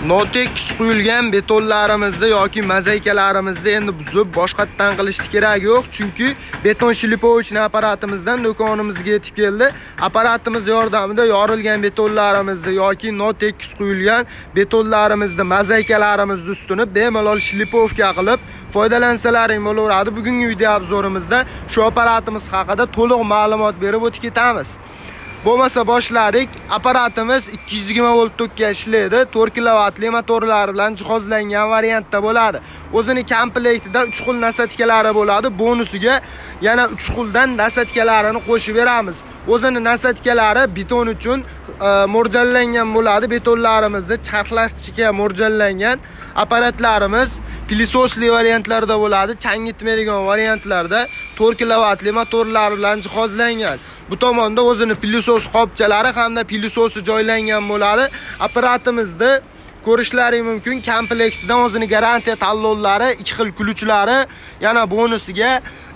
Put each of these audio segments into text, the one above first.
Notekis quyilgan betonlarimizni yoki mozaikalarimizni endi buzib boshqatdan qilishni keragi yo'q, chunki beton шлифовочный apparatimizdan do'konimizga yetib keldi. Apparatimiz yordamida yorilgan betonlarimizni yoki notekis quyilgan betonlarimizni, mozaikalarimizni ustini bemalol шлифовка qilib foydalansalaring bo'laveradi. Bugungi video обзор imizda shu apparatimiz haqida to'liq ma'lumot berib o'tib ketamiz. Bo'lmasa boshladik. Apparatimiz 220 volt tokka ishlaydi. 4 kilovatli motorlar bilan jihozlangan variantda bo'ladi. O'zini komplektida 3 xil насадка lari bo'ladi. Bonusiga yana 3 xildan насадка larini qo'shib beramiz. O'zini насадка lari beton uchun mo'ljallangan bo'ladi. Betonlarimizni charxlashga mo'ljallangan apparatlarimiz пылесос li variantlarda bo'ladi. Changitmaydigan variantlarda 4 kilovatli motorlar bilan jihozlangan. Bu tomonda o'zini пылесос qopchalari hamda пылесос i joylangan bo'ladi. Apparatimizda ko'rishlaring mumkin. Komplektidan o'zini garantiya talonlari, ikki xil ключ lari, yana bonusiga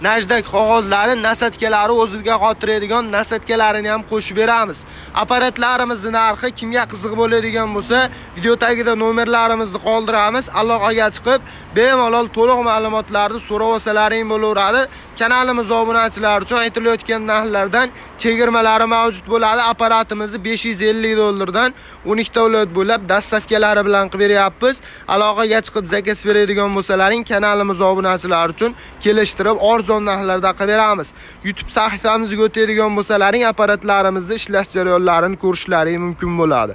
наждак qog'ozlari, насадка lari, o'ziga qotiradigan насадка larini ham qo'shib beramiz. Apparatlarimizni narxi kimga qiziq bo'ladigan bo'lsa, video tagida nomerlarimizni qoldiramiz. Aloqaga chiqib, bemalol to'liq ma'lumotlarni so'rab olsalaring bo'laveradi. Kanalimiz obunachilari uchun aytilayotgan narxlardan chegirmalari mavjud bo'ladi. Apparatimizni 550 dollardan 12 davlat bo'ylab доставка lari bilan qilib beryapmiz. Aloqaga chiqib заказ beradigan bo'lsalaring, kanalimiz obunachilari uchun kelishtirib arzon narxlarda qilib beramiz. YouTube sahifamizga o'tadigan bo'lsalaring, apparatlarimizni ishlash jarayonlarini ko'rishlaring mumkin bo'ladi.